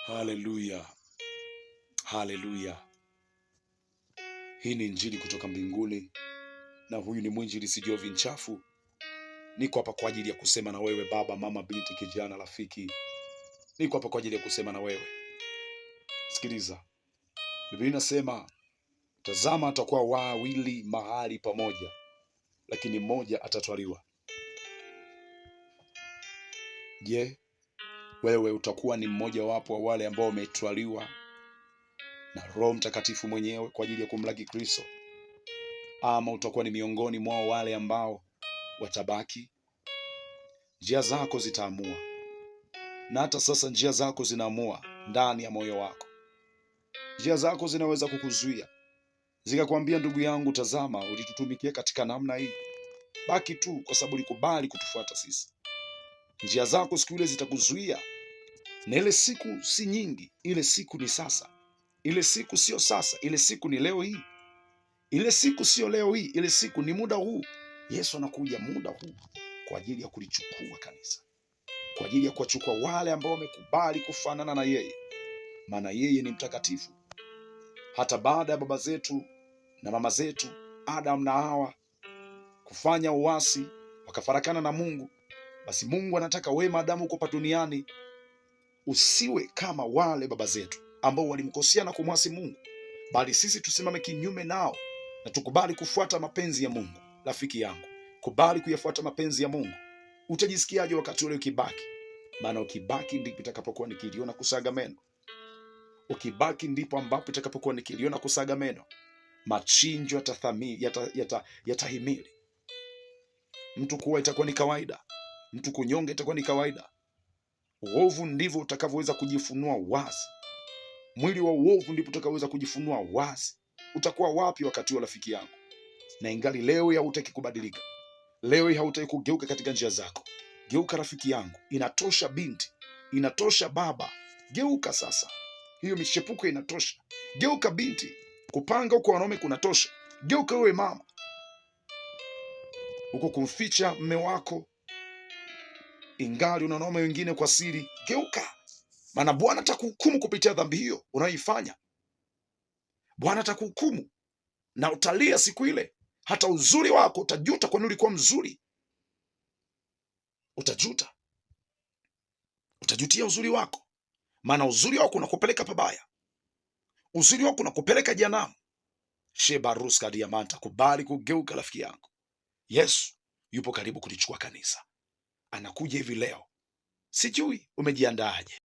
Haleluya, haleluya! Hii ni Injili kutoka mbinguni, na huyu ni mwinjilisti Jovin Nchafu. Niko hapa kwa ajili ya kusema na wewe baba, mama, binti, kijana, rafiki. Niko hapa kwa ajili ya kusema na wewe. Sikiliza, Biblia inasema, tazama, atakuwa wawili mahali pamoja, lakini mmoja atatwaliwa. Je, wewe utakuwa ni mmoja wapo wa wale ambao wametwaliwa na Roho Mtakatifu mwenyewe kwa ajili ya kumlaki Kristo, ama utakuwa ni miongoni mwao wale ambao watabaki? Njia zako zitaamua, na hata sasa njia zako zinaamua ndani ya moyo wako. Njia zako zinaweza kukuzuia zikakwambia, ndugu yangu, tazama, ulitutumikia katika namna hii, baki tu, kwa sababu ulikubali kutufuata sisi. Njia zako siku ile zitakuzuia, na ile siku si nyingi, ile siku ni sasa. Ile siku sio sasa, ile siku ni leo hii. Ile siku sio leo hii, ile siku ni muda huu. Yesu anakuja muda huu kwa ajili ya kulichukua kanisa, kwa ajili ya kuwachukua wale ambao wamekubali kufanana na yeye, maana yeye ni mtakatifu. Hata baada ya baba zetu na mama zetu Adam na Hawa kufanya uasi wakafarakana na Mungu, basi Mungu anataka wewe, maadamu uko hapa duniani, usiwe kama wale baba zetu ambao walimkosea na kumwasi Mungu, bali sisi tusimame kinyume nao na tukubali kufuata mapenzi ya Mungu. Rafiki yangu, kubali kuyafuata mapenzi ya Mungu. Utajisikiaje wakati ule ukibaki? Maana ukibaki ndipo itakapokuwa ni kilio na kusaga meno. Ukibaki ndipo ambapo itakapokuwa ni kilio na kusaga meno. Machinjo yatahimili yata mtu kuwa itakuwa ni kawaida, mtu kunyonga itakuwa ni kawaida. Uovu ndivyo utakavyoweza kujifunua wazi. Mwili wa uovu ndipo utakaoweza kujifunua wazi. Utakuwa wapi wakati huo, rafiki yangu? Na ingali leo hautaki kubadilika, leo hautaki kugeuka katika njia zako. Geuka rafiki yangu, inatosha binti, inatosha baba, geuka sasa. Hiyo michepuko inatosha. Geuka binti, kupanga huko wanaume kunatosha. Geuka wewe mama, huko kumficha mme wako ingali una wanaume wengine kwa siri. Geuka, maana Bwana atakuhukumu kupitia dhambi hiyo unayoifanya. Bwana atakuhukumu na utalia siku ile, hata uzuri wako utajuta, kwani ulikuwa mzuri. Utajuta, utajutia uzuri wako, maana uzuri wako unakupeleka pabaya, uzuri wako unakupeleka jehanamu. Shebaruska diamanta, kubali kugeuka rafiki yangu. Yesu yupo karibu kulichukua kanisa, anakuja hivi leo. Sijui umejiandaaje?